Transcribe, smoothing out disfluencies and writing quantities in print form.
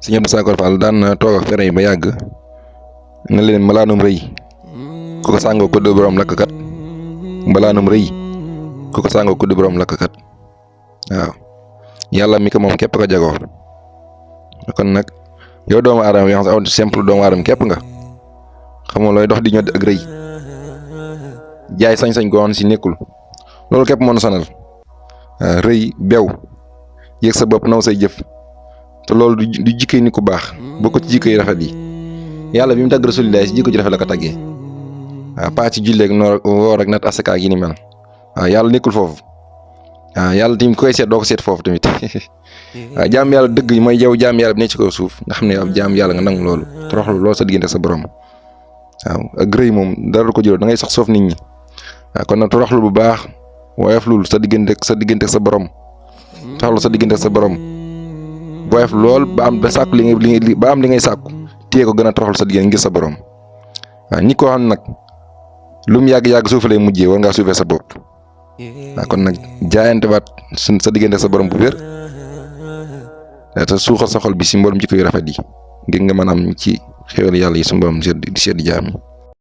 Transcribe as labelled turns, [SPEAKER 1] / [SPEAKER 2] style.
[SPEAKER 1] Sëñ Abdou Sakor Fall daan na toog ak fere yi ba yàgg ne leen malaanum rëy ku ko sàngoo ku du borom lakk kat mbalaanum rëy ku ko sàngoo ku du borom lakk kat waaw yàlla mi ko moom képp ko jagoo kon nag yow doomu aadama yoo xam ne simple doomu aadama képp nga xamoo looy dox di ñod ak rëy jaay sañ-sañ goon si nekkul loolu képp moo nu sonal rëy bew yëg sa bopp naw say jëf te loolu du jikkee ni ku baax bokk ci jikko yi rafet yi yàlla bi mu tàgg Rasulillah si jikko ji rafet la ko tàggee waaw paa ci julleeg noor woor ak nat asaka yi ni mel waaw yàlla nekkul foofu waaw yàlla tamit koy seet doo ko seet foofu tamit waaw jaam yàlla dëgg mooy yow jaam yàlla bi ne ci kaw suuf nga xam ne ab jaam yàlla nga nangu loolu toroxlu loolu sa diggante sa borom waaw ak rëy moom dara du ko juróom da ngay sax soof nit ñi waaw kon nag toroxlu bu baax woyoflul sa diggante sa borom toroxlu sa diggante sa borom woyof lool ba am ba sàkku li ngay sàkku téye ko gën a toroxlu sa diggante ngir sa borom waaw ñi ko xam nag lu mu yàgg-yàgg suufa lay mujjee war ngaa suufee sa bopp waaw kon nag jaayante waat sa diggante sa borom bu wér te suuxal sa xol bi si mboolem jikko yu rafet yi ngir nga mën am ci xéwal yàlla yi su mboolem di seet di jaam yi